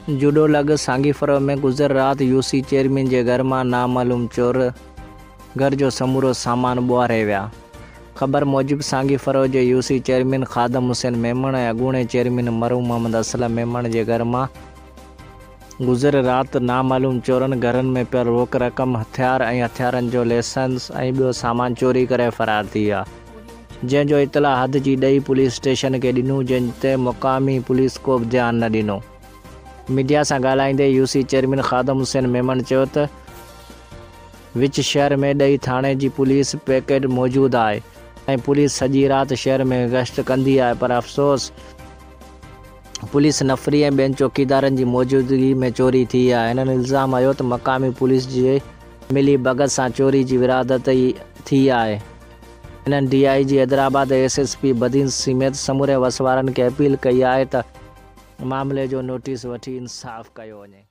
Judo لڳ سانگيفرو ۾ گذريل رات يوسي چيئرمين جي گهر مان نامعلوم چور گهر جو سمورو سامان ٻوهاري ويا. خبر موجب سانگيفرو جي يوسي چيئرمين خادم حسين ميمڻ ۽ اڳوڻي چيئرمين مرحوم محمد اسلم ميمڻ جي گهر مان گذريل رات نامعلوم چورن گهرن ۾ پيل روڪ رقم، هٿيار ۽ هٿيارن جو ليسنس ۽ ٻيو سامان چوري ڪري فرار ٿي ويا. جنهن جو اطلاع حد جي ڏيئي پوليس اسٽيشن کي ڏنو جنهن تي مقامي پوليس ڪو به ڌيان نه ڏنو. ميڊيا سان ڳالهائيندي يوسي چيئرمين خادم حسين ميمڻ چيو ته وچ شهر ۾ ڏيئي ٿاڻي جي پوليس پيڪيٽ موجود آهي ۽ پوليس سڄي رات شهر ۾ گشت ڪندي آهي پر افسوس پوليس نفري ۽ ٻين چوڪيدارن جي موجودگي ۾ چوري ٿي آهي. هنن الزام هنيو ته مقامي پوليس جي ملي ڀڳت سان چوري جي ورادت ٿي آهي. هنن D I G Hyderabad ۽ S S P Badin سميت سمورين وس وارن کي اپيل ڪئي آهي ته معاملي جو نوٽيس وٺي انصاف ڪيو وڃي.